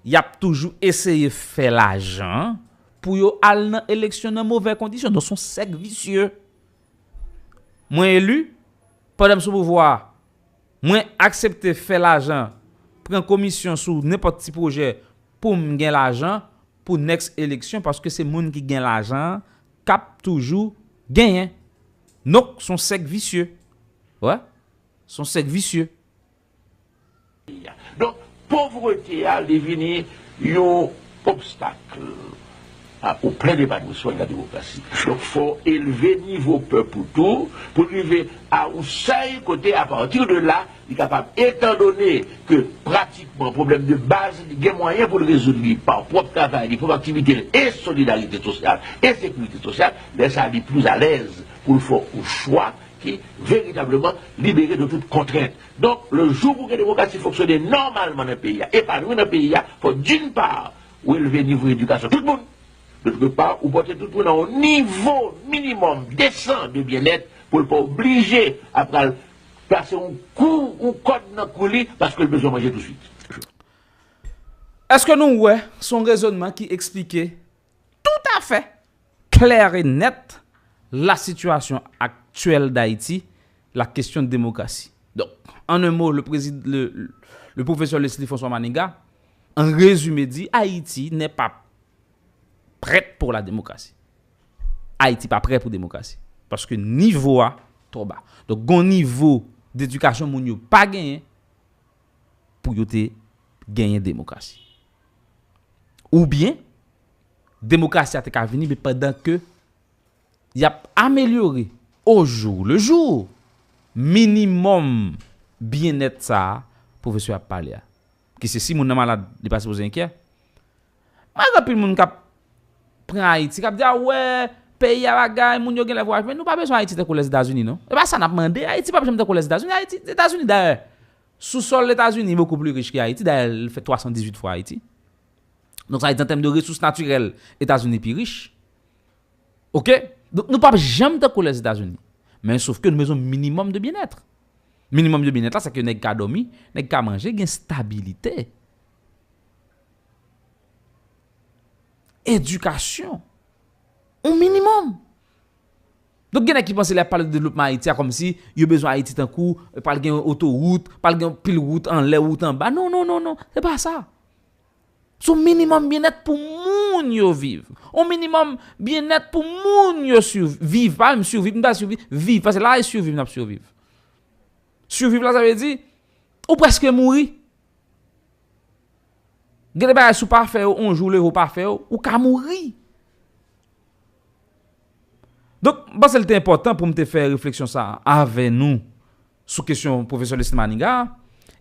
y ap toujou eseye fè lajan pou yo al nan eleksyon nan movè kondisyon. Donk, se yon sèk visye. Mwen eli, pandan m sou pouvwa a, mwen aksepte fè lajan, pran komisyon sou nenpòt ti pwojè pou m gen lajan pou next eleksyon, paske se moun ki gen lajan an k ap toujou genyen. Donk, se yon sèk visye. Wè? Se yon sèk visye. Donk, povrete a, li vini yon obstak a, o plen epanouisman de la demokrasi. Donk, fò w elve nivo pèp ou tou, pou l rive a yon sèy kote, apati de la, li kapab, etandone ke pratikman pwoblèm de baz, li gen mwayen pou l rezoud li pa pwòp travay li, pwòp aktivite l, e solidarite sosyal, e sekirite sosyal, lè sa a, li pli alèz pou l fè yon chwa ki veritableman libere de tout kontrent. Donk, le jou pou gen demokrasi fonksyone nòmalman nan peyi a, epanwi nan peyi a, fò, d'une part, ou elve nivo edikasyon tout moun, d'autre part, ou pote tout moun a yon nivo minimòm desan de byennèt pou l pa oblije ap pral plase yon kou, yon kòd nan kou li, paske l bezwen manje touswit. Èske nou wè, se yon rezònman ki eksplike toutafè klè e nèt la situation actuelle d'Haïti, la question de démocratie. Donc, en un mot, le, président, le, le professeur Leslie François Manigat, en résumé, dit Haïti n'est pas prête pour la démocratie. Ayiti pa prè pou demokrasi. Paske nivo a twò ba. Donk, gon nivo dedikasyon moun yo pa genyen pou yo te genyen demokrasi. Oubyen, demokrasi a te ka vini, men pandan ke y ap amelyore au jour le jour minimòm byennèt sa a pwofesè ap pale a. Ki se si moun nan malad, li pa sipoze enkyè. Mwen gen anpil moun k ap pran Ayiti, k ap di, "A wè, peyi a bagay, moun yo genlè vwayaje." Men nou pa bezwen Ayiti tankou Lèzetazini, non. E pa sa n ap mande. Ayiti p ap janm tankou Lèzetazini. Ayiti, Etazini, dayè, sousòl Etazini bokou pli rich ke Ayiti. Dayè, l fè twa san dizuit fwa Ayiti. Donk, sa vle di, an tèm de resous natirèl, Etazini pi rich. Oke? Donk, nou p ap janm tankou Lèzetazini. Men sof ke nou bezwen minimòm de byennèt. Minimòm de byennèt la, se ke nèg ka dòmi, nèg ka manje, gen stabilite. Edikasyon. On minimòm. Donk, gen nèg ki panse lè y ap pale de devlopman Ayiti a, kòmsi yo bezwen Ayiti tankou, pral gen otowout, pral gen pil wout anlè, wout anba. Non, non, non, non. Se pa sa. Se yon minimòm byennèt pou moun yo viv. On minimòm byennèt pou moun yo surviv. Pa menm surviv, m ta surviv, viv. Paske la, e surviv, n ap surviv. Surviv la, sa vle di, ou prèske mouri. Gen de bagay, si w pa fè yo, on jou w leve, w pa fè yo, ou ka mouri. Donk, m panse l te enpòtan pou m te fè refleksyon sa a avè nou sou kesyon pwofesè Leslie Maniga a.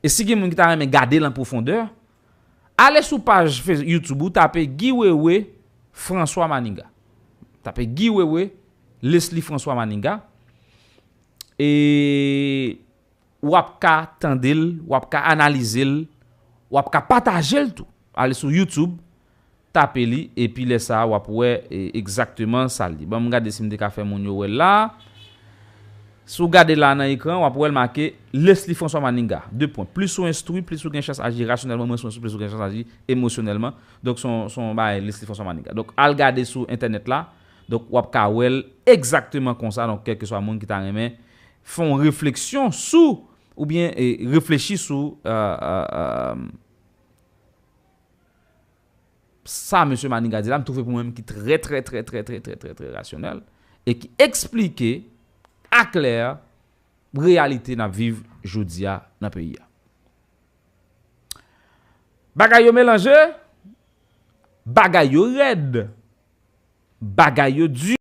E si gen moun ki ta renmen gade l an pwofondè, ale sou paj Face-, YouTube ou, tape Guy Wewe François Maniga. Tape Guy Wewe Leslie François Maniga. E w ap ka tande l, w ap ka analize l, w ap ka pataje l tou. Ale sou YouTube, tape li, epi lè sa a, w ap wè, e, egzakteman sa l ye. Ban m gade si m te ka fè moun yo wè l la. Si w gade la nan ekran, w ap wè l make Leslie François Maniga. De pwen. Plis ou enstwi, plis ou gen chans aji rasyonèlman, mwens ou enstwi, plis ou gen chans aji emosyonèlman. Donk, se yon, se yon bagay Leslie François Maniga. Donk, al gade sou entènèt la. Donk, w ap ka wè l egzakteman konsa. Donk, kèlkeswa moun ki ta renmen fè yon refleksyon sou, oubyen, e, reflechi sou, e, e, e, sa mesye Maniga di la, m twouve pou mwen menm ki trè, trè, trè, trè, trè, trè, trè, trè rasyonèl e ki eksplike aklè reyalite n ap viv jodi a nan peyi a. Bagay yo melanje, bagay yo rèd, bagay yo di.